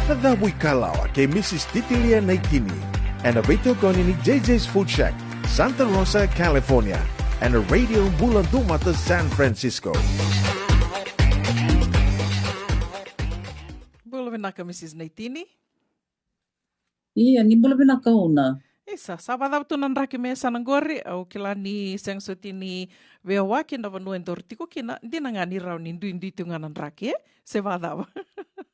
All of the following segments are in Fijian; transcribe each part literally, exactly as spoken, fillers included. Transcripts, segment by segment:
Cacavu Ikalawa kei Mrs Titilia Naitini. Ena veitokoni ni J J's Food Shack, Santa Rosa, California. Ena Radio Bula Dumata, San Francisco. Bula vinaka, Mrs Naitini. Ia, ni bula vinaka Una. Isa, sa vacava tu na draki me sa na qori, au kila ni sega soti ni veiwaki na vanua e daru tiko kina, dina ga ni rawa ni duidui tu ga na draki, e? Se vacava?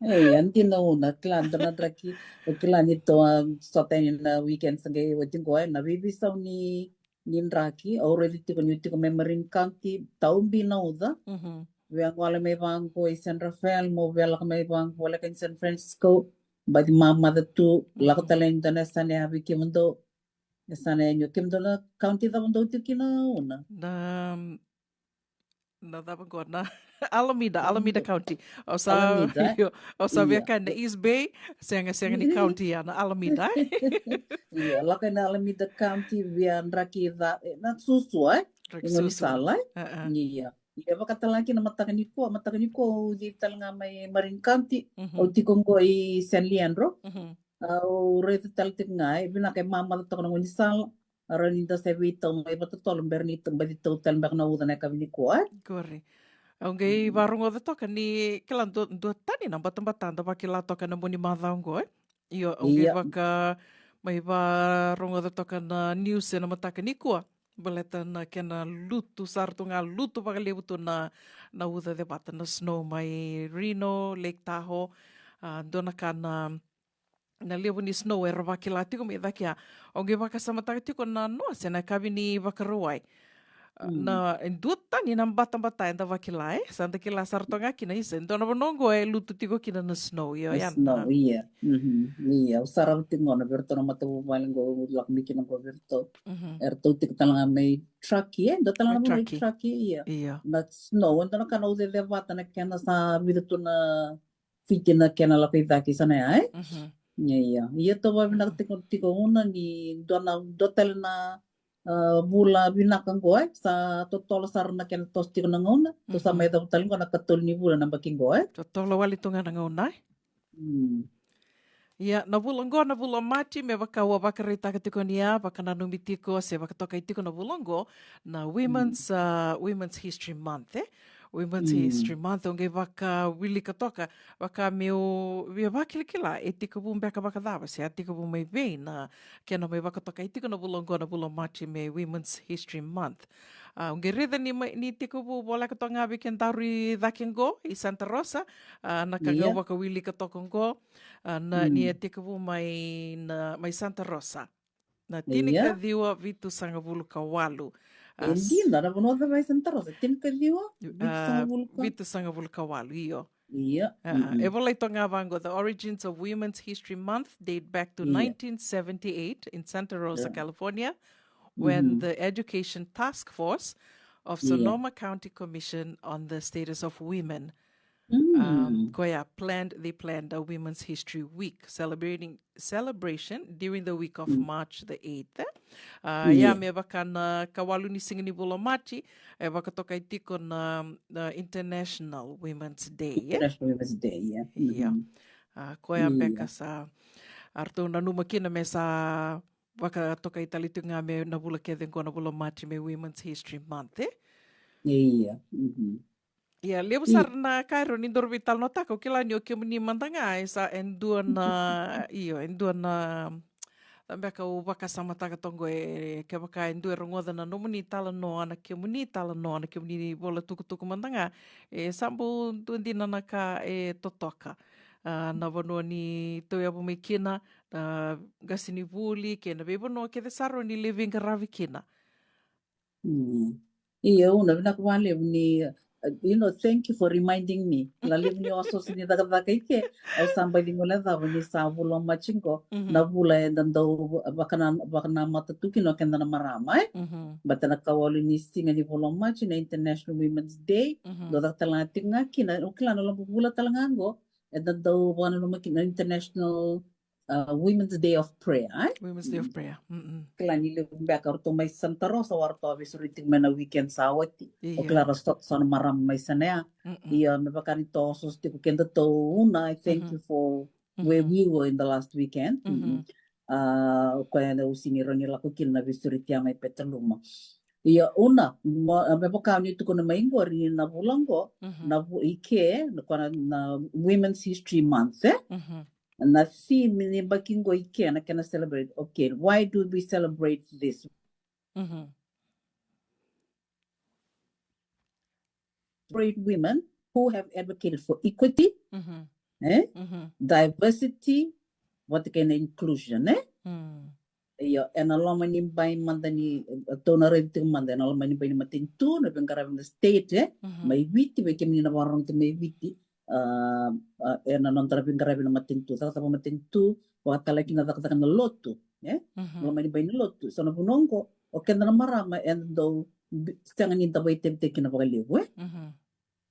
E, a dina Una, kila dua na draki, au kila ni to, a, sota yani na weekend sa qai oti qo, e, na veiveisau ni, ni draki, au raici tiko ni tiko mai Marin County, tau bi na uca. Mhm. Via gole mai vaqo i San Rafael, mo via lako mai vaqo, voleka ni San Francisco, baci mamaca tu, lako tale i dua na yasana ya vei kemudou. Yasana ya ni o kemudou na county cava dou tiko kina Una? Na, na cava qo na Alameda, Alameda County. Au sa, Alameda, e? Io, au sa via kaya na East Bay, sega, sega ni county ya na Alameda, e? Io, lako na Alameda County, via draki ca, e, na susu, e? Draki susu. Gaunisala, e? A, a. Io. Ia, vakatalega kina mataka nikua, mataka nikua au cici tale ga mai Marin County, mhm, au tiko qo i San Leandro. Mhm. Au raica tale tiko ga, e vinaka e mamaca toka na gaunisala. Rawa ni da sa veitau mai vakatotolo bera ni baci tau tale beka na uca na yakavi nikua, e? Qori. Au qai, mm, varogoca toka ni kila dua, dua tani na batabata da vakila toka na mua ni macawa qo, e? Io, au qai, ia, vaka mai varogoca toka na news ena mataka nikua. Baleta na kena lutu, sa ratou ga lutu vakalevu tu na, na uca cevata, na snow mai Reno, Lake Tahoe, a, dua na ka na, na levu ni snow era vakila tiko mai cake ya. Au qai vakasamataka tiko na noa se na yakavi ni Vakarauwai. A, mm, na, e dua tani na batabata eda vakila, e? Sa da kila sara toka ga kina, isa, e dua na vanua qo e lutu tiko kina na snow, io, na ya na snow, ia. Mhm. Ia, au sa raica tiko qo na vei ratou na matavuvale qo, au lako mai kina qo vei ratou. Mhm. Eratou tiko tale ga mai Truckee, e? Dua tale ga na vanua i Truckee. Mai Truckee, ia. Ia. Na snow, e dua na ka na uca cevata na kena sa vica tu na fiti na kena lako i cake i sana ya, e? Mhm. Ia, ia. Ia, tou vavinaka tiko, tiko Una ni dua na, dua tale na, a, vula vinaka qo, e? Sa totolo sara na kena toso tiko na gauna. Tou sa, mhm, mai cava tale qo na katolu ni vula na yabaki qo, e? Totolo wale tu ga na gauna, e? Mm. Ia, na vula qo, na vula o Maji, me vaka au a vakaraitaka tiko ni a vakananumi tiko se vakatokai tiko na vula qo na Women's, mm, a, Women's History Month, e? Women's, mm, History Month, au qai vakawilika toka, vaka meu via vakilakila e tekivu beka vakacava se a tekivu mai vei na kena mai vakatokai tiko na vula qo, na vula o Maji me Women's History Month. A, au qai raica ni mai, ni tekivu voleka toka ga vei kedaru i cake qo i Santa Rosa, a, na ka, ia, au vakawilika toka qo, a, na, mm, ni a tekivu mai na, mai Santa Rosa. Na, ia, tinikaciwa vitusagavulu ka walu. A, e dina, na vanua cava e Santa Rosa? Tinikaciwa vitusagavulu ka, a, vitusagavulu ka walu, io. Ia. A, a, mm-mm, e volai toka ga vaqo, "The origins of Women's History Month date back to, ia, nineteen seventy-eight in Santa Rosa, ia, California, when, mm-hmm, the Education Task Force of, ia, Sonoma County Commission on the Status of Women, um, mm, koya planned, they planned a Women's History Week, celebrating, celebration during the week of, mm, March the eighth, e? A, ia, me vaka na ka walu ni siga ni vula o Maji, e vakatokai tiko na, na International Women's Day, e? International Women's Day, ia. Ia. Mm-hmm. A, koya, ia, beka sa, a, ratou nanuma kina me sa vakatokai tale tiko ga me na vula kece qo na vula o Maji me Women's History Month, e? Ia. Mm-hmm. Ia, levu, ia, sara na ka e rawa ni daru veitalanoataka, au kila ni o kemuni mada ga e sa e dua na, io, e dua na, na beka au vakasamataka toka qo, e, kevaka e dua e rogoca na nomuni talanoa, na kemuni talanoa, na kemuni vola tukutuku mada ga, e sa bau dua dina na ka e totoka. A, na vanua ni tauyavu mai kina, na qasenivuli kei na veivanua kece sa rawa ni lai veiqaravi kina. Mm. Ia, Una, vinaka vakalevu ni, uh, you know, thank you for reminding me. Na levu ni osooso ni cakacaka i ke, au sa baci guilecava ni sa vula o Maji qo, mhm, na vula eda dau vakana-, vakanamata tu kina o keda na marama, e? Mhm. Baleta na ka walu ni siga ni vula o Maji na International Women's Day, mhm, dau caka tale ga tiko ga kina, au kila na loma ni vula tale ga qo, eda dau vakananuma kina International, uh, Women's Day of Prayer, e? Women's Day of, mm, Prayer. Mm-mm. Kila ni levu beka o ratou mai Santa Rosa, o ratou a veisureti tiko mai na weekend sa oti. Io. Au kila ra sota sa na marama mai Sanea. Mm-mm. Ia, me vaka ni tou osooso tiko kedatou, Una, I thank, mhm, you for where we were in the last weekend. Mm-hmm. Uh, koya na usini roni lako kina na visuri tiama i Petaluma. Ia, una, mo-, me vaka ni tukuna mai qori na vula qo, mm-hmm, na vu-, i ke, na kona na Women's History Month, eh? Mm-hmm. Na theme ni baki qo i ke, na kena celebrate. Okay, why do we celebrate this? Mm-hmm. Celebrate women who have advocated for equity, mm-hmm, eh? Mm-hmm. Diversity, vata kei na inclusion, eh? Mm. Io, ena loma ni bai mada ni, eh, tou na raici tiko mada, ena loma ni bai ni matanitu, na veiqaravi na state, eh? Mm-hmm. Mai Viti, vei kemuni na vakarorogo tiko mai Viti, ah, ah, ena noda na veiqaravi na matanitu, cakacaka matanitu, vakatale kina cakacaka na lotu, eh? Mm-hmm. Loma ni bai ni lotu. So na vanua qo, o keda na marama, eda dau bi-, sega ni da vakaitavitaki kina vakalevu, eh? Mm-hmm.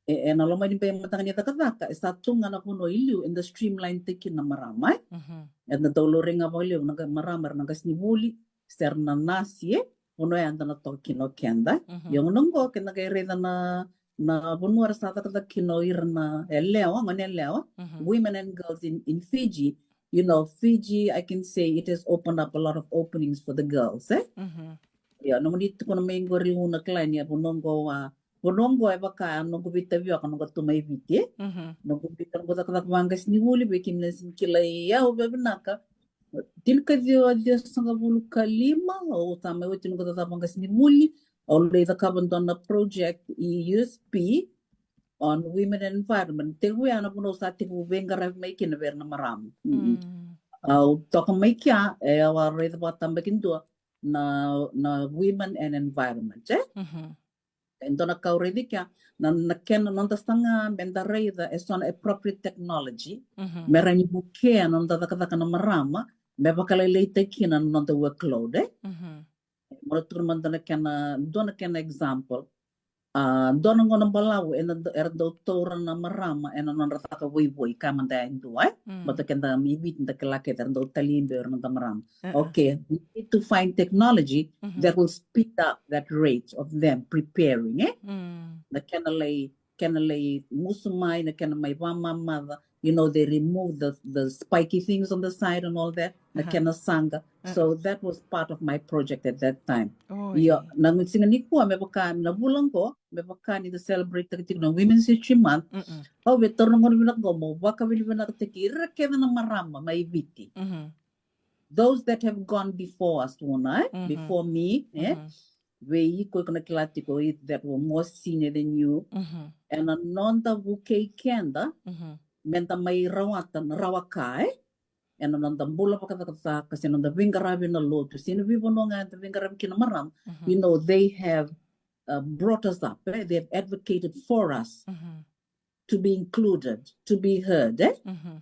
E, ena loma ni bai mada ga ni cakacaka, e sa tu ga na vanua i liu, eda streamline taki na marama, eh? Mm-hmm. Eda dau laurai ga vakalevu na ga-, marama, era na qasenivuli, se ra na nasi, eh? Vanua ya eda na toka kina o keda. Mm-hmm. Ia gauna qo, keda qai raica na, na vanua era sa cakacaka kina o ira na yalewa, gone yalewa, mm-hmm, women and girls in, in Fiji. You know, Fiji, I can say it has opened up a lot of openings for the girls, eh? Mm-hmm. Ia, nomuni tukuna mai qori, au na kila ni a vanua qo, a, vanua qo e vaka a noqu veitavioka noqu tu mai Viti, eh? Mm-hmm. Noqu vei-, noqu cakacaka vaqasenivuli, vei kemuni na sega ni kilai au vavinaka. Tinikaciwa ciwasagavulu ka lima, au sa mai oti noqu cakacaka vaqasenivuli, au lai cakava dua na project i U S P on women and environment. Tekivu ya na vanua au sa tekivu veiqaravi mai kina vei ira na marama. Mm. Mm. Au toka mai kea, e, au a raica vakatabakidua na, na women and environment, eh? Mm-hmm. E dua na ka au raica kea, na, na kena noda saga meda raica e so na appropriate technology, mm-hmm, me rawa ni vukea na noda cakacaka na marama, me vakalailaitaki kina na noda workload, eh? Mm-hmm. Mo na tukuna mada na kena, dua na kena example. A, dua na gauna balavu, ena d-, era dau taura na marama ena nodra caka voivoi, ka mada e dua, eh? Mm. Baleta keda mai Viti da kila kece, era dau tali beka ira na noda marama. Uh-uh. Okay, we need to find technology, mm-hmm, that will speed up that rate of them preparing, eh? Mm. Na kena lai, kena lai musu mai, na kena mai vakamamaca, you know, they remove the, the spiky things on the side and all that, na, uh-huh, kena saqa. Uh-huh. So that was part of my project at that time. Oh, io, yeah. Na siga nikua, me vaka na vula qo, me vaka ni da celebrate-taka tiko na Women's History Month, mm-mm, au via taura na gauna vinaka qo meu vakavinavinakataki ira kece na marama mai Viti. Mm-hmm. Those that have gone before us, Una, eh? Mm-hmm. Before me, eh? Mm-hmm. Vei iko, iko na kila tiko, that were more senior than you. Mm-hmm. Ena noda vukei keda, mm-hmm, meda mai rawata na rawa ka, eh? Ena noda bula vakacakacaka, se noda veiqaravi na lotu, se na veivanua ga eda veiqaravi kina marama. Mm-hmm. You know, they have, uh, brought us up, eh? They have advocated for us, mm-hmm, to be included, to be heard, eh? Mm-hmm.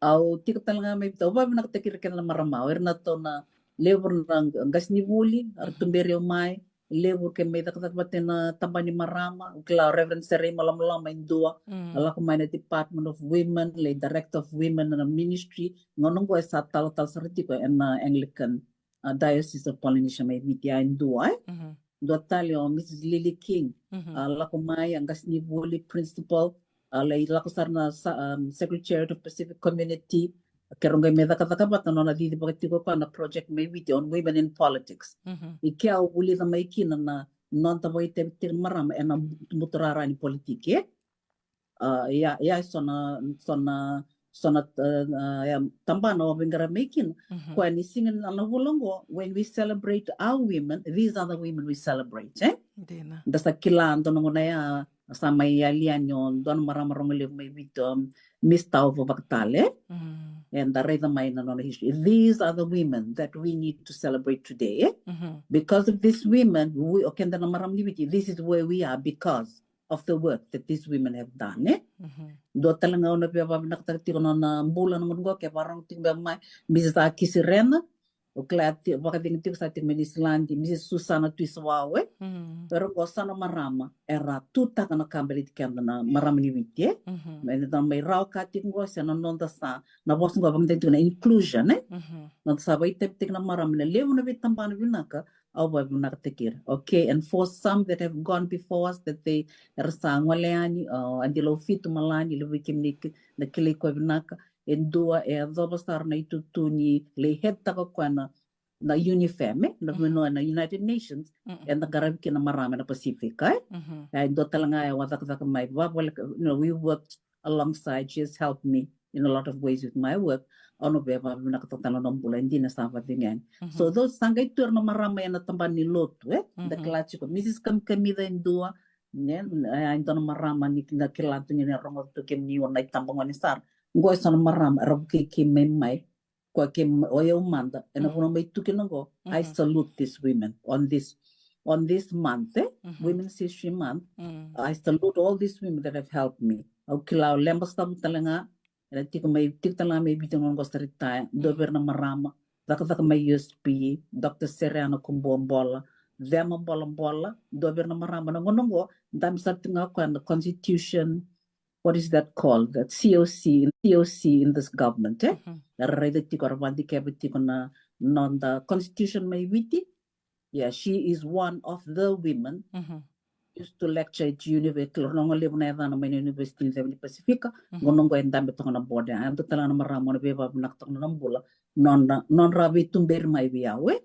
Au tiko tale ga mai Viti, au vavinakataki ira kece na marama, o ira na tou na levu na qasenivuli, era, mhm, tuberi au mai, levu ke mai cakacaka vata na tabana ni marama, au kila o Reverend Serei Malamalama e dua, mm, a lako mai na Department of Women, lai Director of Women na ministry, gauna qo e sa talatala sara tiko ena Anglican, a, Diocese of Polynesia mai Viti, a, e dua, eh? Mhm. Dua tale o Missus Lily King, mhm, a lako mai, a qasenivuli, principal, a lai lako sara na sa-, um, Secretariat of Pacific Community, keirau qai mai cakacaka vata, nona cici vakatiko koya na project mai Viti on women in politics. Mhm. I kea au vulica mai kina na noda vakaitavitaki na marama ena buturara ni politiki, eh? A, ia, ia, so na, so na, so na, a, a, ia, tabana au veiqaravi mai kina. Mhm. Koya ni siga na, na vula qo, when we celebrate our women, these are the women we celebrate, eh? Dina. Da sa kila, dua na gauna ya, sa mai yali yani o dua na marama rogo levu mai Viti, o Miss Tauva Vakatale. Mm. Eda raica mai na nona history. These are the women that we need to celebrate today, eh? Mhm. Because of these women, we, o keda na marama ni Viti, this is where we are because of the work that these women have done, eh? Mhm. Dua tale ga au na via vavinakataka tiko na nona bula na gauna qo, ke vakarorogo tiko beka mai, Missus Aki Sirena, au kila ti-, vakacegu tiko sa tiko mai Niusiladi, Missus Susana Tuisawau, eh? Mm. Era qo sa na marama era tutaka na ka baleti keda na marama ni Viti, eh? Mhm. Me da mai rawa ka tiko qo, se na noda sa, na vosa qo vakadei tiko na inclusion, eh? Mhm. Noda sa vakaitavitaki na marama ena levu na veitabana vinaka, au vavinakataki ira. Okay, and for some that have gone before us, that they, era sa gole yani, uh, Adi Laufitu Malani, levu vei kemuni na kilai koya vinaka, e dua e yacova sara na itutu ni lai headtaka o koya na, na UNIFEM, e, na vanua na United Nations, eda qaravi kina na marama ena Pacific, e? E dua tale ga e a cakacaka mai, vavoleka, you know, we worked alongside, she has helped me in a lot of ways with my work. Au na via vakavinavinakataka tale na nona bula, e dina sa vakacegu yani. So those sa qai tu era na marama ena tabana ni lotu, e? Da kila tiko Mrs Kamikamica e dua, ne, e dua na marama ni na kila tu ni na rogoca tu kemuni o na itabagone sara. Qo e so na marama era vukei keimami mai, koya ke, o yau mada ena vanua mai tu kina qo. I salute these women on this, on this month, e? Women's History Month. I salute all these women that have helped me. Au kila o Leba Savu tale ga, ena tiko mai, tiko tale ga mai Viti, gauna qo sa retire, dua vei ira na marama, cakacaka mai USP, Doctor Sereana Kobuabola, Cema Bolabola, dua vei ira na marama na gauna qo, dabe sara tiko ga o koya na constitution, what is that called? That COC, COC in this government, e? Era raica tiko, era vakadikeva tiko na noda constitution mai Viti. Yeah, she is one of the women used to lecture at university, rogoca levu na yacana mai na University ni Ceva ni Pasifika, qo noqu e dabe toka na board, e dua tale ga na marama au na veivakavinavinaka toka na bula, nodra, nodra veituberi mai vei au, e?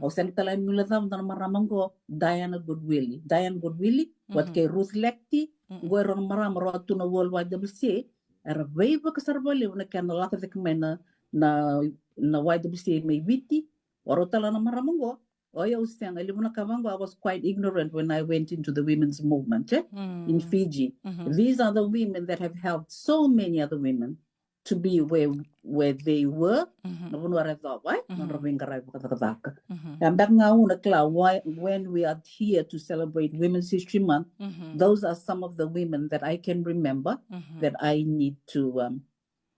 Au sega tale ni guilecava dua na marama qo, Diana Goodwillie, Diana Goodwillie, vata kei Ruth Lechty, qo e rua na marama rau tu na World Y W C A, era veivakasara vakalevu na kena lako cake mai na, na, na Y W C A mai Viti, o rau tale ga na marama qo, o yau sega, e levu na ka vaqo, I was quite ignorant when I went into the women's movement, e, in Fiji. These are the women that have helped so many other women to be where, where they were, na vanua era yacova, e, nodra veiqaravi vakacakacaka. E beka ga au na kila, why, when we are here to celebrate Women's History Month, those are some of the women that I can remember that I need to, um,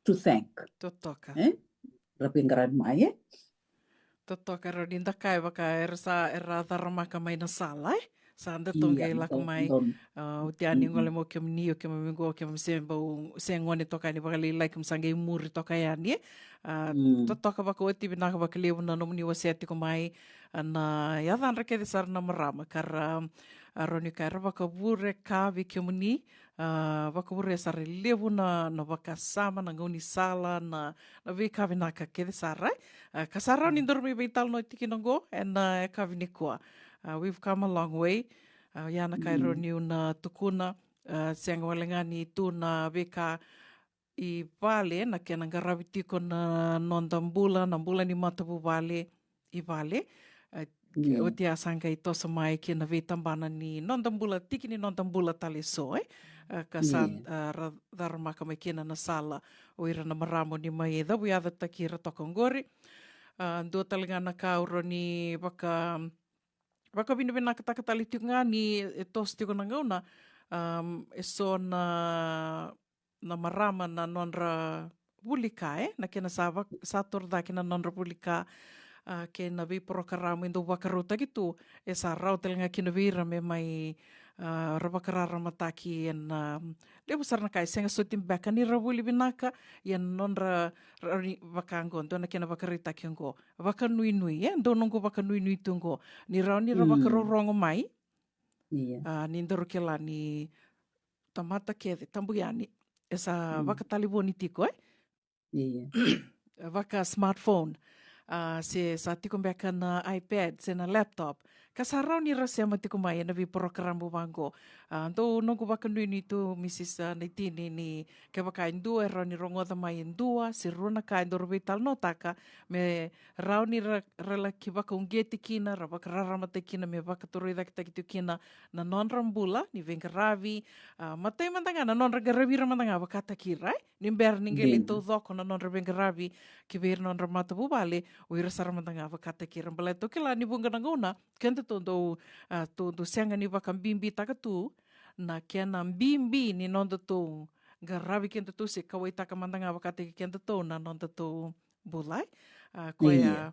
to thank. Totoka. E? Ra veiqaravi mai, e? Totoka, rau ni dakai vaka era sa, era caramaka mai na sala, e? Sa da toqai lako mai. Oti yani gole mo kemuni, o kemami qo, kemami se bau se gone toka yani vakalailai, kemami sa qai muri toka yani, e? Totoka vakaoti, vinaka vakalevu na nomuni wasea tiko mai na yacadra kece sara na marama ka ra, a, rawa ni ka era vakavure ka vei kemuni. A, vakavure sara e levu na, na vakasama, na gaunisala, na, na veika vinaka kece sara, e? A, ka sa rawa ni daru mai veitalanoa tiko kina qo ena, e, yakavi nikua. A, we've come a long way. A, ia na ka e rawa niu na tukuna, a, sega wale ga ni tu na veika i vale, na kena qaravi tiko na noda bula, na bula ni matavuvale i vale. E, oti a sa qai toso mai kina veitabana ni noda bula, tiki ni noda bula tale eso, e? A, ka sa, a, ra, caramaka mai kina na sala o ira na marama ni mai cavuyacataki ira toka oqori. A, dua tale ga na ka au rawa ni vaka, vakavinavinakataka tale tiko ga ni e toso tiko na gauna, a, eso na na marama na nodra vuli ka, e? Na kena sa va, sa toro cake na nodra vuli ka, a, kei na veiporokaramu e dau vakarautaki tu, e sa rawa tale ga kina vei ira me mai, a, ra vakararamataki ena, a, levu sara na ka e sega soti beka ni ra vuli vinaka, ia na nodra, ra, ni, vaka oqo, dua na kena vakaraitaki oqo, vakanuinui, e? Dua noqu vakanuinui tu oqo, ni rawa ni ra vakarorogo mai. A, ni daru kila ni tamata kece tabu yani e sa vakatalevoni tiko, e? Vaka smartphone. A, se sa tiko beka na iPad se na laptop, ka sa rawa ni ra sema tiko mai ena veiporokaramu vaqo. A, dou noqu vakanuinui tu, Mrs, a, Naitini, ni kevaka e dua e rawa ni rogoca mai e dua se rua na ka e daru veitalanoataka, me rawa ni ra, ra laki vakauqeti kina, ra vakararamataki kina, me vakatorocaketaki tiko kina na nodra bula ni veiqaravi. A, matai mada ga na nodra qaravi ira mada ga vakataki ira, e? Ni bera ni qai lai taucoko na nodra veiqaravi ki vei ira na nodra matavuvale, o ira sara mada ga vakataki ira. Baleta au kila ni vuqa na gauna kedatou dau, a, tou dau sega ni vakabibitaka tu na kena bibi ni nodatou qaravi kedatou se kauwaitaka mada ga vakataki kedatou na nodatou bula, e? A, koya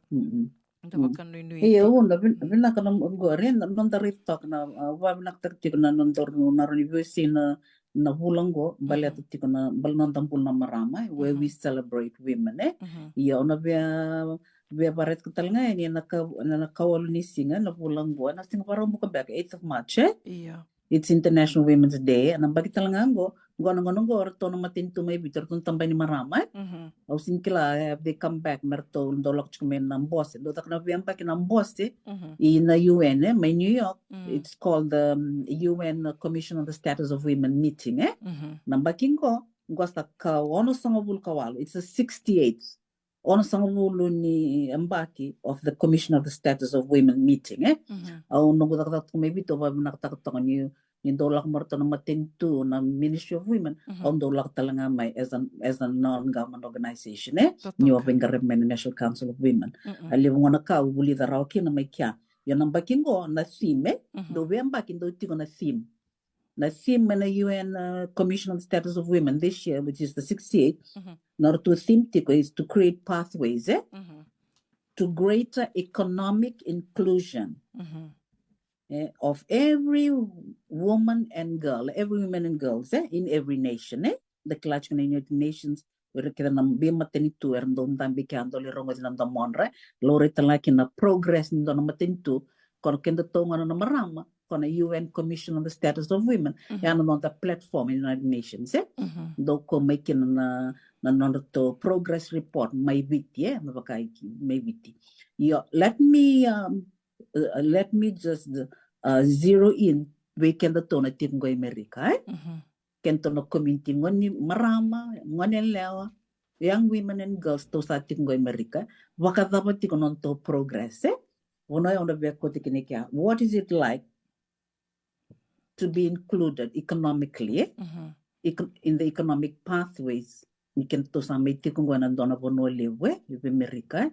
da vakanuinui. Ia, au na vin, vinaka na oqori, na noda raica toka na, a, vavinakataka tiko na nodaru na rawa ni veisei na, na vula oqo, baleta tiko na, bale noda bula na marama, e, where we celebrate women, e? Ia, au na via, via vakaraitaka tale ga yani ena ka, ena kawalu ni siga, na vula oqo, ena siga Vakaraubuka beka, eighth of March, e? Ia. It's International Women's Day. Na yabaki tale ga qo, qo na gauna qo ratou na matanitu mai Viti ratou na tabana ni marama, e? Au sega ni kila, have they come back me ratou dau lako tiko mai na bose, dau caka na veiyabaki na bose i na U N, e, mai New York. It's called the, um, U N Commission on the Status of Women meeting, e? Na yabaki qo, qo sa ka onosagavulu ka walu. It's the sixty-eighth, onosagavulu ni yabaki of the Commission of the Status of Women meeting, e? Au noqu cakacaka tiko mai Viti, au vakavinakataka toka ni, ni dau lako mai ratou na matanitu, na Ministry of Women, au dau lako tale ga mai as a, as a non-government organization, e? Ni au veiqaravi mai na National Council of Women. A levu gona ka au vulica rawa kina mai kea. Ia na yabaki qo na theme, e? Dau veiyabaki dau tiko na theme. Na theme mai na U N, uh, Commission on the Status of Women this year, which is the sixty-eighth, na nodratou theme tiko is to create pathways, e? To greater economic inclusion, e, of every woman and girl, every women and girls, e, in every nation, e? Da kila tiko na United Nations, o ira kece na veimatanitu era dau dabe kea, dau lai rogoci na domodra, laurai tale ga kina na progress ni dua na matanitu. Ko na kedatou gona na marama, ko na U N Commission on the Status of Women, ya na noda platform in United Nations, e? Dau kau mai kina na, na nodratou progress report mai Viti, e? Me vaka i ke, mai Viti. Io, let me, um, uh, let me just, uh, zero in vei kedatou na tiko qo i Amerika, e? Kedatou na community, gone marama, gone yalewa, young women and girls, tou sa tiko qo i Amerika, vakacava tiko na nodatou progress, e? Vanua au na via kauta kina kea. What is it like to be included economically, e? Eco-, in the economic pathways. Ni kedatou sa mai tiko qo ena dua na vanua levu, e, i vei Amerika, e?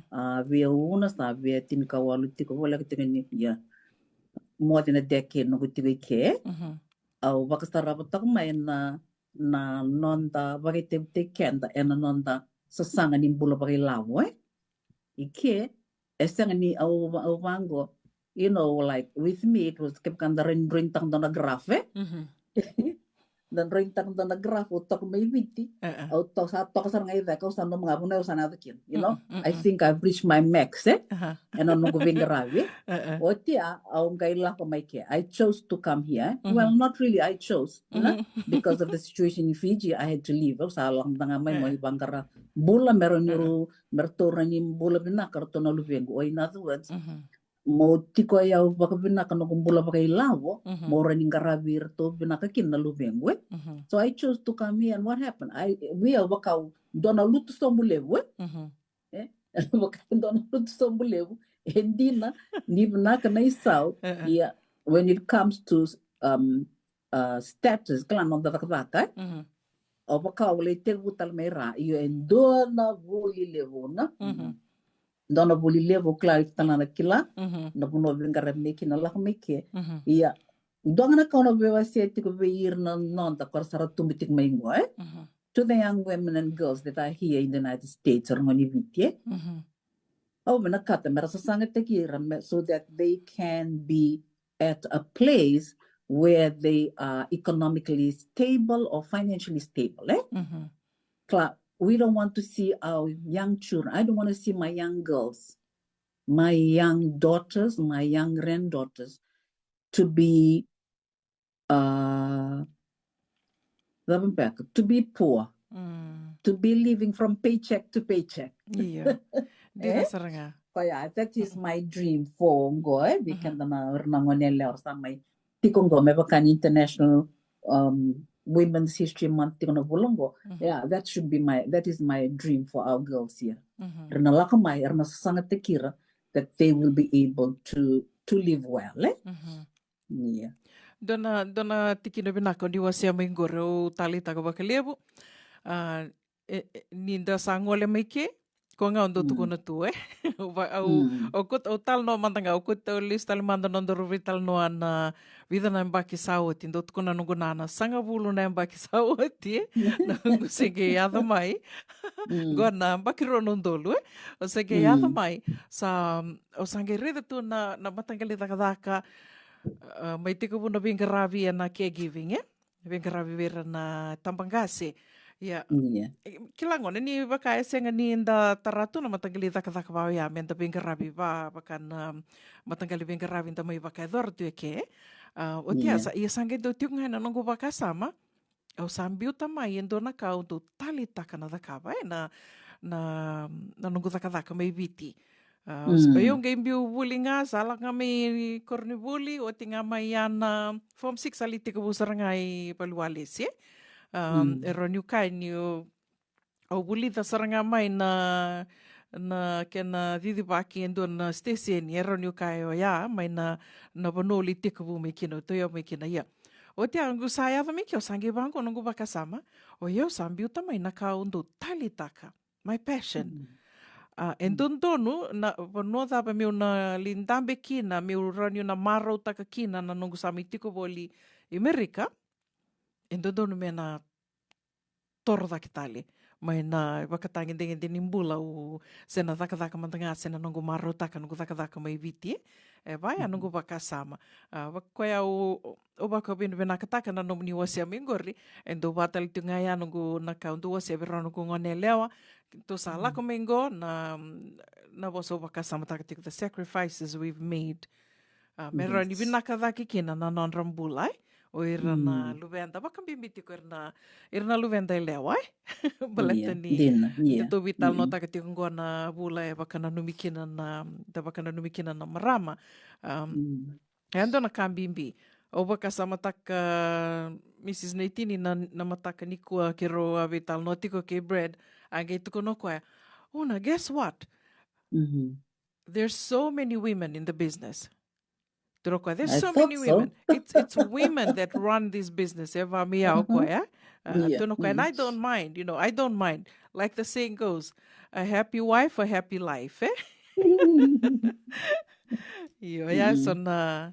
A, vei au na sa via tinikawalu tiko, voleka tiko ni, ia, more than a decade noqu tiko i ke, e? Au vakasaravataka mai na, na noda vakaitavitaki keda ena noda sasaga ni bula vakailavo, e? I ke, e sega ni au, au vaqo, you know, like, with me, it was, kevaka da drawing, drawingtaka dua na graph, e? Da drawingtaka dua na graph, au toka mai Viti, au to-, sa toka sara ga i cake, au sa nanuma ga, vanua au sa na yaco kina, you know? I think I've reached my max, e? Ena noqu veiqaravi. Oti ya, au qai lako mai ke. I chose to come here. Well, not really I chose, you know? Because of the situation in Fiji, I had to leave. Au sa lako mada ga mai, meu vaqara bula, me ratou, me ratou rawa ni bula vinaka o iratou na luvequ. Or in other words, meu tiko, au vakavinaka noqu bula vakailavo, meu rawa ni qaravi iratou vinaka kina na luvequ, e? So I chose to come here, and what happened? I, vei au, vaka au dua na lutu sobu levu, e? E? Vaka au dua na lutu sobu levu. E dina ni vinaka na isau. Ia, when it comes to, um, uh, status, kila, noda cakacaka, e? Au vaka au lai tekivu tale mai ra, io, e dua na vuli levu na. Dua na vuli levu, kila, tale na kila na vanua au veiqaravi mai kina, lako mai ke. Ia, dua ga na ka au na veiwasea tiko vei ira na noda ko ra sa ra tubu tiko mai qo, e? To the young women and girls that are here in the United States, o ira gone i Viti, e? Au vinakata me ra sasagataki ira me, so that they can be at a place where they are economically stable or financially stable, e? Kila, we don't want to see our young children. I don't want to see my young girls, my young daughters, my young granddaughters to be, uh, cava beka, to be poor, to be living from paycheck to paycheck. Io. Dina sara ga. Koya, that is my dream for qo, e, vei keda na, ira na gone yalewa sa mai tiko qo, me vaka ni International, um, Women's History Month tiko na vula qo. Yeah, that should be my, that is my dream for our girls here. Ira na lako mai, ira na sasagataki ira that they will be able to, to live well, e? Ia. Dua na, dua na tikina vinaka ni wasea mai qori, au taleitaka vakalevu. A, e, e, ni da sa gole mai ke, ko ga au dau tukuna tu, e? Au va-, au, au kau-, au talanoa mada ga, au kau-, au lesu tale mada na nodaru veitalanoa na vica na yabaki sa oti, dau tukuna noqu nana, sagavulu na yabaki sa oti, e? Na noqu se qai yaco mai. Qo na yabaki rua na udolu, e? Au se qai yaco mai, sa, au sa qai raica tu na, na mataqali cakacaka, a, mai tekivu na veiqaravi ena caregiving, e? Veiqaravi vei ira na tabaqase. Ia. E, kila gona ni vaka e sega ni da tara tu na mataqali cakacaka va oya me da veiqaravi va, vaka na mataqali veiqaravi da mai vakayacora tu eke. A, oti ya, sa, ia sa qai dau tiko ga ena noqu vakasama, au sa biuta mai e dua na ka au dau taleitaka na cakava, e, na, na, na noqu cakacaka mai Viti. A, au qai biu vuli ga, sa lako ga mai koronivuli, oti ga mai ya na form six, sa lai tekivu sara ga i Valiwalesi, e. A, e rawa niu kaya niu au vulica sara ga mai na, na kena cicivaki e dua na siteseni, e rawa niu kaya oya, mai na, na vanua au lai tekivu mai kina, au tauyavu mai kina, ia. Oti ya, qu sa yaco mai ke, au sa qai vaqo noqu vakasama, o yau sa biuta mai na ka au dau taleitaka, my passion. A, e dodonu na vanua cava meu na lai dabe kina, meu rawa niu na marautaka kina na noqu sa mai tiko voli i Merika, e dodonu me na toro cake tale mai na ivakatagedegede ni bula, au se na cakacaka mada ga, se na noqu marautaka noqu cakacaka mai Viti. E vaya noqu vakasama. A, va-, koya au, au vakavinavinakataka na nomuni wasea mai qori, e dau vaka tale tiko ga ya noqu, na ka au dau wasea vei rau noqu gone yalewa. Tou sa lako mai qo na, na vosa au vakasamataka tiko, the sacrifices we've made. A, me rawa ni vinaka cake kina na nodra bula, e? O ira na luveda, vakabibi tiko ira na, ira na luveda yalewa, e? Baleta ni, dina, ia, da tou veitalanoataka tiko qo na vula e vakananumi kina na, da vakananumi kina na marama. A, e dua na ka bibi. Au vakasamataka, Mrs Naitini, na, na mataka nikua keirau a veitalanoa tiko kei Brad, a qai tukuna o koya, Una, guess what? There's so many women in the business. Tukuna o koya, there's so many women. It's, it's women that run this business. E vaka me ya o koya, e? A, tukuna o koya, and I don't mind, you know, I don't mind. Like the saying goes, a happy wife, a happy life, e? Io, ya, so na,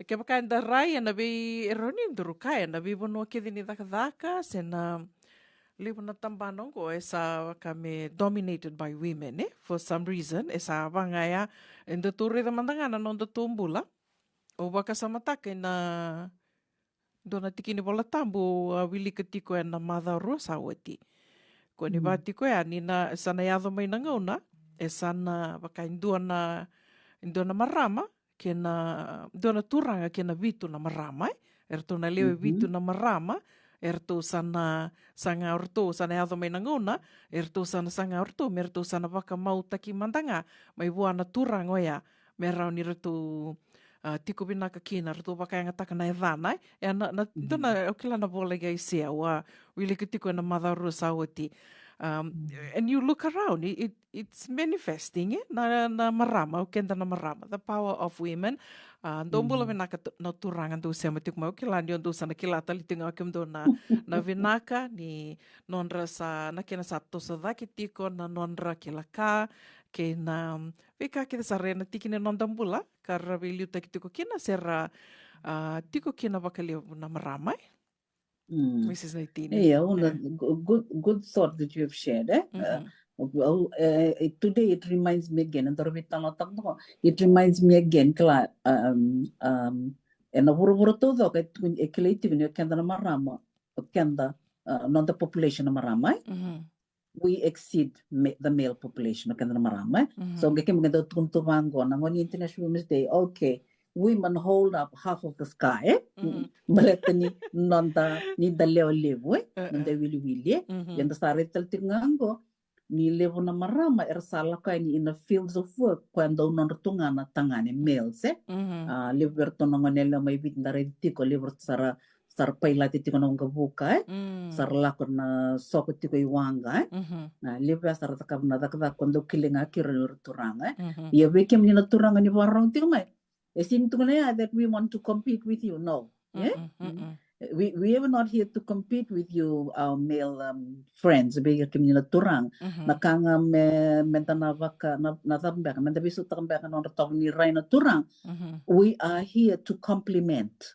kevaka eda rai ena vei, e rawa ni duru kaya, ena veivanua kece ni cakacaka, se na levu na tabana oqo e sa vaka me dominated by women, e? For some reason, e sa vaka ga ya, e datou raica mada ga na nodatou bula. Au vakasamataka ena dua na tiki ni Vola Tabu a wilika tiko ena macawa rua sa oti. Ko ni vaka tiko ya ni na, sa na yaco mai na gauna, e sa na vaka e dua na, e dua na marama, kei na, dua na turaga kei na vitu na marama, e? Eratou na lewe vitu na marama, eratou sa na saga o ratou, sa na yaco mai na gauna, eratou sa na saga o ratou, me ratou sa na vakamautaki mada ga mai vua na turaga oya, me rawa ni ratou, a, tiko vinaka kina, ratou vakayagataka na yacana, e? E na, na, dua na, au kila na vola i Aisea, au a wilika tiko ena macawa rua sa oti. Um, and you look around, it, it, it's manifesting, e? Na, na marama, o keda na marama, the power of women. A, dou bula vinaka tu-, na turaga dou sema tiko mai, au kila ni o dou sa na kila tale tiko ga o kemudou na, na vinaka ni nodra sa, na kena sa toso cake tiko na nodra kila ka, kei na, um, veika kece sa ra ena tiki ni noda bula, ka ra veiliutaki tiko kina, se ra, a, tiko kina vakalevu na marama, e? Mrs Naitini. Yeah, Una, good, good thought that you have shared, e? Uh, well, uh, it, today it reminds me again, and it reminds me again, kila, um, um, ena vuravura taucoko, e, e kilai tiko ni o keda na marama, o keda, uh, noda population na marama, e? We exceed ma-, the male population, o keda na marama, e? So, qai kemuni qai dau tukuna tu vaqo, na gauna ni International Women's Day, okay, women hold up half of the sky, e? Baleta ni noda, ni da lewe levu, e? Noda wiliwili, e? Ia da sa raica tale tiko ga qo, ni levu na marama era sa lako yani in the fields of work, koya dau nodra tu ga na tagane, males, e? A, levu vei iratou na gone yalewa mai Viti da raica tiko, levu vei iratou sa ra sa ra pailate tiko na waqavuka, e? Sa ra lako na soko tiko i waqa, e? A, levu ya sa ra cakava na cakacaka ko dau kilai ga kina o ira na turaga, e? Ia vei kemuni na turaga ni vakarorogo tiko mai, e sega ni tukuna ya that we want to compete with you, no, e? We, we are not here to compete with you, our male, um, friends, vei kemuni na turaga. Na ka ga me, me da na vaka, na, na cava beka, me da veisautaka beka na nodra tovo ni rai na turaga. We are here to complement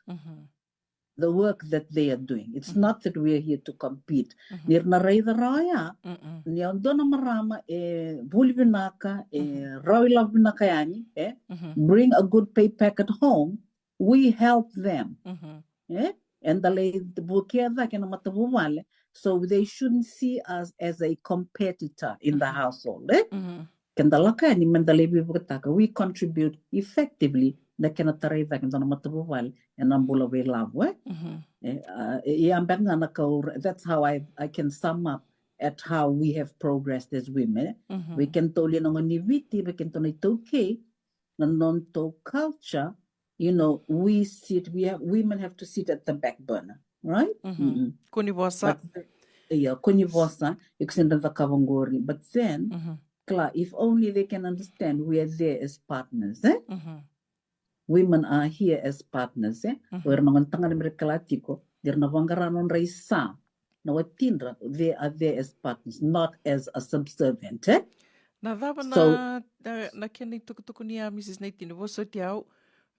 the work that they are doing. It's not that we are here to compete. Ni ra na raica rawa ya, ni o dua na marama e vuli vinaka, e rawa ilavo vinaka yani, e bring a good pay packet home, we help them. E? Eda lai vukea cake na matavuvale, so they shouldn't see us as a competitor in the household, e? Keda lako yani me da lai veivuketaka, we contribute effectively na kena tarai cake e dua na matavuvale ena bula vakailavo, e? Mhm. E, a, e, ia beka ga na ka au ra-, that's how I, I can sum up at how we have progressed as women, e? Mhm. Vei kedatou li na gone ni Viti, vei kedatou na iTaukei, na nodatou culture, you know, we sit, we have, women have to sit at the back burner, right? Mhm. Mm-mm. Kua ni vosa. But, ia, kua ni vosa, iko sega ni cakava qori. But then, mhm, kila, if only they can understand we are there as partners, e? Mhm. Women are here as partners, e? Mhm. O ira na gone tagane me ra kila tiko, o ira na vaqara nodra isa, na watidra, they are there as partners, not as a subservient, e? Na cava na, so, na, na kena itukutuku ni a Mrs Naitini, vosoti au,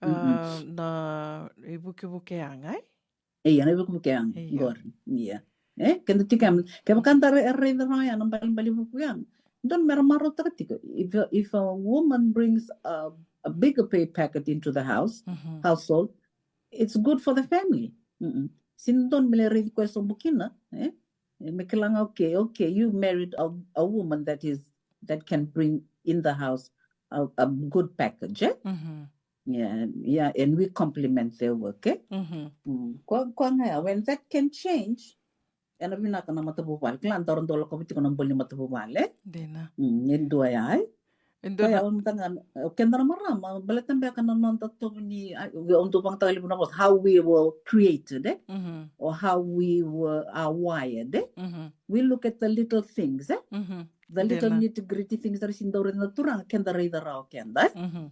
mm-mm, a, na ivukevuke yaga, e? Ia, na ivukevuke yaga, ia, qori, ia. E, keda tiko ya, kevaka da ra-, raica rawa ya na balebale vuku yaga. Dua na mera marautaka tiko, if a, if a woman brings a, a bigger pay packet into the house, mhm, household, it's good for the family. Mm-mm. Sega ni dua me lai raici koya sobu kina, e? E, me kila ga, okay, okay, you married a, a woman that is, that can bring in the house a, a good package, e? Mhm. Yeah, yeah, and we compliment their work, e? Mhm. Mm. Koya, koya ga ya, when that can change, ena vinaka na matavuvale. Kila, daru dau lakova tiko na boli ni matavuvale, e? Dina. Mm, e dua ya, e? E dua. Koya na, au mada ga, o keda na marama, baleta beka na noda tovo ni, a, au dau vakayagataka levu na vosa, how we were created, e? Mhm. Or how we were, are wired, e? Mhm. We look at the little things, e? Mhm. The little, dina, nitty-gritty things that sega ni dau raica na turaga, keda raica rawa o keda, e? Mhm.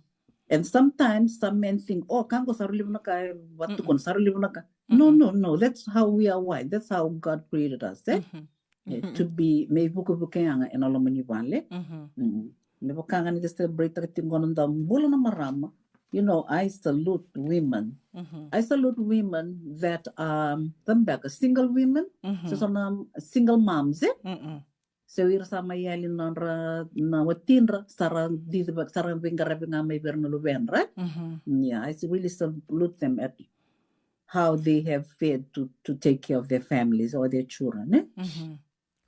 And sometimes some men think, oh, ka qo sa rui levu na ka, e, vatukuna, mm-mm, sa rui levu na ka. No, mm-mm, no, no, that's how we are wired. That's how God created us, e? Mhm. E, mhm, to be, me ivukevuke yaga ena loma ni vale. Mhm. Mm. Me vaka ga ni da celebrate-taka tiko na noda bula na marama. You know, I salute women. Mhm. I salute women that are, um, them back, single women. Mhm. So, so na single moms, e? Mm-mm. Se o ira sa mai yali na nodra, na watidra, sa ra cici vaka, sa ra veiqaravi ga mai vei ira na luvedra. Mhm. Yeah, I really salute them at how they have fared to, to take care of their families or their children, e? Mhm.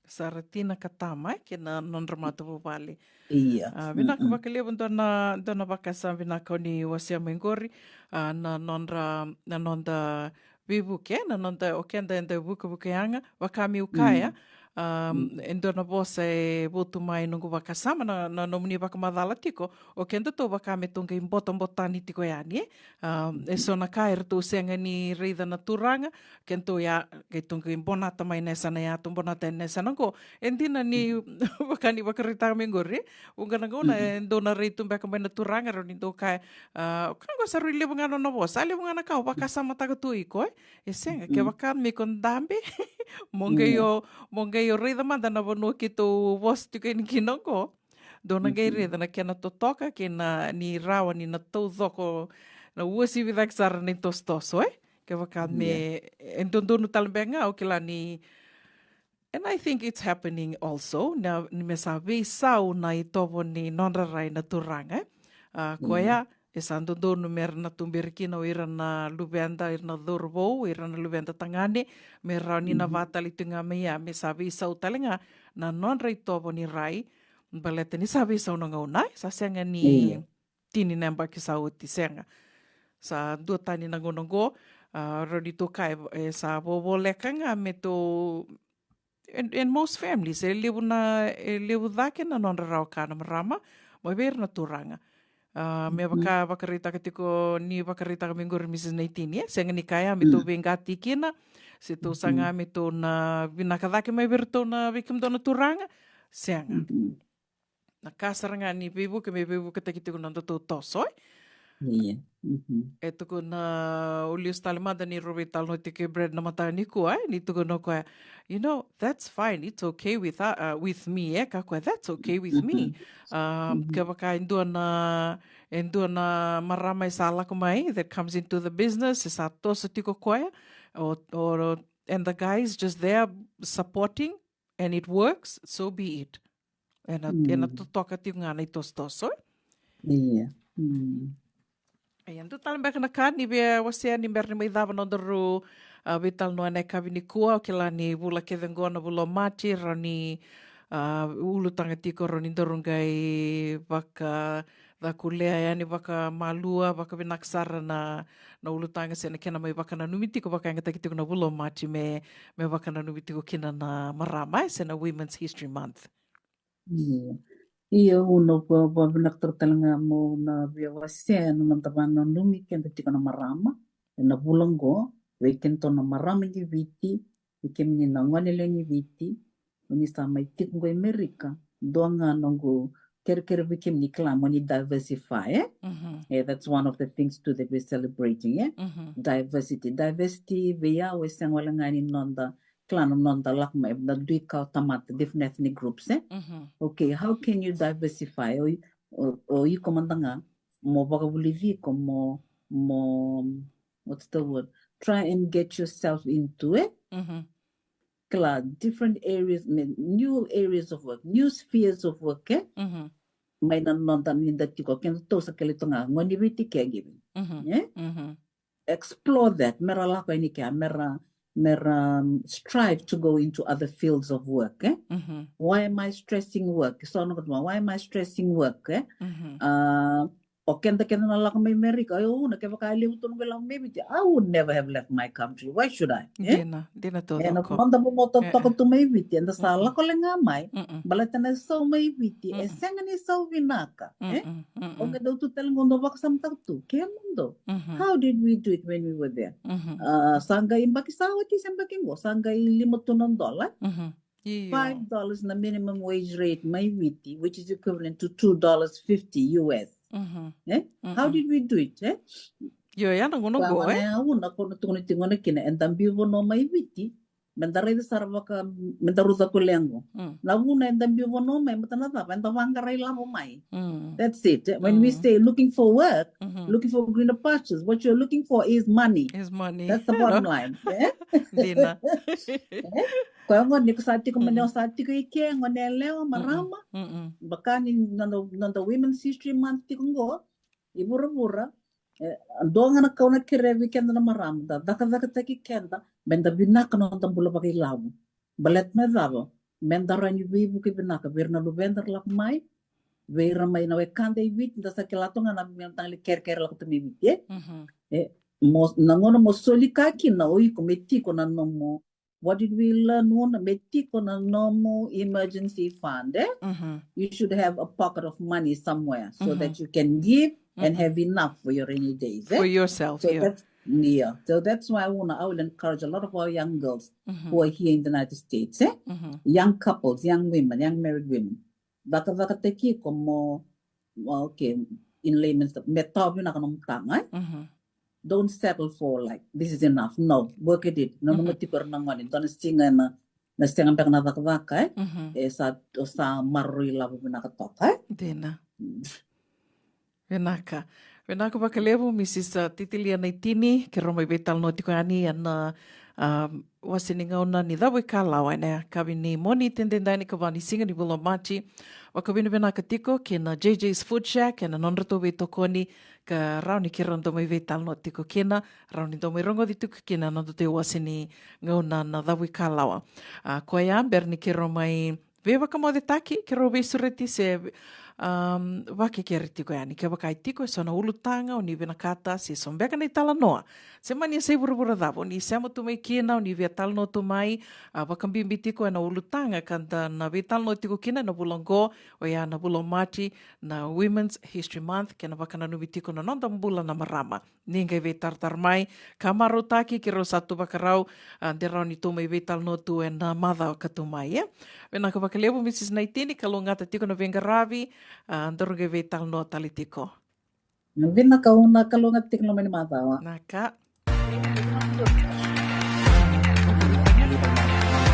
Sa ra tina ka tama, e, kei na nodra matavuvale. Ia. A, vinaka, mm-mm, vakalevu, dua na, dua na vakasama vinaka o ni wasea mai qori, a, na nodra, na noda veivuke, na noda, o keda eda vukevuke yaga, vaka meu kaya, mm, a, mm, e dua na vosa e votu mai noqu vakasama, na, na nomuni vakamacala tiko, o kedatou vaka me tou qai botabotani tiko yani, e? A, e so na ka eratou sega ni raica na turaga, kedatou ya, keitou qai bonata mai na yasana ya, tou bonata na yasana qo. E dina ni, mm, vaka ni vakaraitaka mai qori, vuqa na gauna, mm-mm, e dau na rai tu beka mai na turaga, rau ni dau kaya, a, ka qo sa rui levu ga nona vosa, a, levu ga na ka au vakasamataka tu iko, e? E sega, mm-mm, kevaka me iko dabe, mo qai, mm, o, mo qai o raica mada na vanua keitou vosa tiko yani kina qo. Dou na qai, mhm, raica na kena totoka kei na ni rawa ni na taucoko, na uasivi cake sara na itosotoso, e? Kevaka me, yeah, e dodonu tale beka ga, au kila ni, and I think it's happening also, na, ni me sa veisau na itovo ni nodra rai na turaga, e? A, koya, yeah, e sa dodonu me ra na tuberi kina o ira na luveda, ira na cauravou, ira na luveda tagane, me rawa ni na, mhm, vakatali tu ga mai ya, me sa veisau tale ga na nodra itovo ni rai, baleta ni sa veisau na gauna, e? Sa sega ni, yeah, tini na yabaki sa oti, sega. Sa duatani na gauna qo, a, rau ni toka e, e sa vovoleka ga me tou, in, in most families, e levu na, e levu cake na nodra rawa ka na marama mai vei ira na turaga. A, me, mhm, vaka, vakaraitaka tiko, ni vakaraitaka mai qori Mrs Naitini, e? Sega ni kaya me tou, mm, veiqati kina, se tou, mhm, saga me tou na vinaka cake mai vei iratou na, vei kemudou na turaga, sega. Mhm. Na ka sara ga ni veivuke, me veivuketaki tiko na nodatou toso, e? Ia. Mhm. E tukuna o Lius tale mada ni rau veitalanoa tiko kei Brad na mataka nikua, e? Ni tukuna o koya, you know, that's fine, it's okay with, uh, uh, with me, e? Ka koya, that's okay with me. Mhm. Um, mhm, kevaka e dua na, e dua na marama e sa lako mai, that comes into the business, e sa toso tiko koya, or, or, and the guys just there supporting, and it works, so be it. Ena, mm, ena totoka tiko ga na itosotoso. Ia. Mm. Ia, dua tale beka na ka ni via wasea ni bera ni mai cava na nodaru, a, veitalanoa ena yakavi nikua, au kila ni vula kece qo na vula o Maji, rau ni, a, ulutaga tiko, rau ni daru qai vaka, Cakulea yani vakamalua, vakavinaka sara na, na ulutaga se na kena mai vakananumi tiko, vakayagataki tiko na vula o Maji me, me vakananumi tiko kina na marama, e, se na Women's History Month. Io. Io, au na vakavinakataka tale ga mo na via wasea na noda vakananumi keda tiko na marama ena vula oqo, vei kedatou na marama ni Viti, vei kemuni na gone lewe ni Viti, o ni sa mai tiko qo i Merika, dua ga noqu kerekere vei kemuni, kila, mo ni diversify, e? Mhm. E, that's one of the things too that we're celebrating, e? Mhm. Diversity. Diversity vei au e sega wale ga ni noda, kila, na noda lako mai, na dui ka o tamata, different ethnic groups, e? Mhm. Okay, how can you diversify? O, o, o iko mada ga mo vakavulici iko mo, mo, what's the word? Try and get yourself into, e? Mhm. Kila, different areas, me, new areas of work, new spheres of work, e? Mhm. Mai na noda ni da tiko, kedatou sa kila tu ga, gone ni Viti caregiving. Mhm. E? Mhm. Explore that, mera lako yani kea, mera, mera, um, strive to go into other fields of work, e? Mhm. Why am I stressing work? So, no, why am I stressing work, e? Mhm. Uh, o keda, keda na lako mai Merika, o au na, kevaka e levu tu noqu ilavo mai Viti, I would never have left my country. Why should I? E? Dina, dina tu. E, na taucoko. Noda momo totoka tu mai Viti, eda sa lako le ga mai. Mm-mm. Baleta na isau mai Viti e sega ni isau vinaka, e? Mm-mm, mm-mm. O qai dau tu tale qo, dau vakasamataka tu, kemudou. Mm-hmm. How did we do it when we were there? Mm-hmm. Uh, sa qai yabaki sa oti se yabaki qo, sa qai lima tu na dola. Mm-hmm. Io. Five dollars na minimum wage rate mai Viti, which is equivalent to two dollars fifty U S. Mhm. Eh? How did we do it, eh? Io, ya na gauna qo, eh? Koya gona ya, au na, ko na tukuna tiko gona kina, eda biu vanua mai Viti, meda raica sara vaka, meda ruca ko leqo. Mm. Na vuna eda biu vanua mai, baleta na cava, eda vaqara ilavo mai. Mm. That's it. When we say looking for work, looking for greener pastures, what you're looking for is money. Is money. That's the bottom line. Eh? Dina. Eh? Koya gona ni ko sa tiko mai, ni o sa tiko i ke, gone yalewa, marama. Mm-mm. Vaka ni noda, noda Women's History Month tiko qo i vuravura. E, dua ga na ka au na kerea vei keda na marama, da cakacakataki keda meda vinaka na noda bula vakailavo. Baleta me cava? Meda rawa ni veivuke vinaka vei ira na luveda ra lako mai, vei ira mai na wekada i Viti, da sa kila toka ga na veimataqali kerekere lako tu mai Viti, eh? Mhm. E, mo, na gauna mo soli ka kina o iko me tiko na nomu, what did we learn, una, me tiko na nomu emergency fund, eh? Mhm. You should have a pocket of money somewhere so that you can give and have enough for your rainy days, eh? For yourself, yeah. So that's, yeah. So that's why, una, I will encourage a lot of our young girls who are here in the United States, eh? Mhm. Young couples, young women, young married women. Cakacakataki iko mo, well, okay, in layman's terms, me tawa vinaka nomu taga, eh? Mhm. Don't settle for, like, this is enough. No, work at it. Nanuma tiko ira na gone, dua na siga ena, na sega beka na cakacaka, eh? Mhm. E sa, o sa maroroi ilavo vinaka toka, eh? Dina. Mm. Vinaka. Vinaka vakalevu, Mrs, uh, Titilia Naitini, keirau mai veitalanoa tiko yani ena, um, wase ni gauna ni Cavuikalawa ena yakavi ni Moniti edaidai, ikavitu ni siga ni vula o Maji. Vakavinavinaka tiko kina J J's Food Shack ena nodratou veitokoni ka rawa ni keirau dau mai veitalanoa tiko kina, rawa ni dau mai rogoci tiko kina na nodatou iwase ni gauna na Cavuikalawa. A, koya, bera ni keirau mai veivakamocetaki, keirau veisureti se, um, vakekere tiko yani. Kevaka e tiko eso na ulutaga o ni vinakata se so beka na italanoa, se mani yasai vuravura cava o ni sema tu mai kina, o ni via talanoa tu mai, a, vakabibi tiko ena ulutaga ka da na veitalanoa tiko kina ena vula oqo, oya na vula o Maji, na Women's History Month, kei na vakananumi tiko na noda bula na marama. Ni qai veitaratara mai ka marautaki, keirau sa tu vakarau, a, de rawa ni tou mai veitalanoa tu ena macawa ka tu mai, e? Vinaka vakalevu, Mrs Naitini, kalougata tiko na veiqaravi, a, daru qai veitalanoa tale tiko. Vinaka, una, kalougata tiko na loma ni macawa. Naka.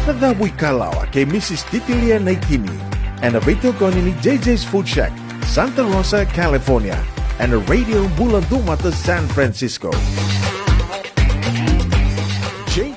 Na Cavuikalawa kei Mrs Titilia Naitini, ena veitokoni ni J J's Food Shack, Santa Rosa, California, ena Radio Bula Dumata, San Francisco.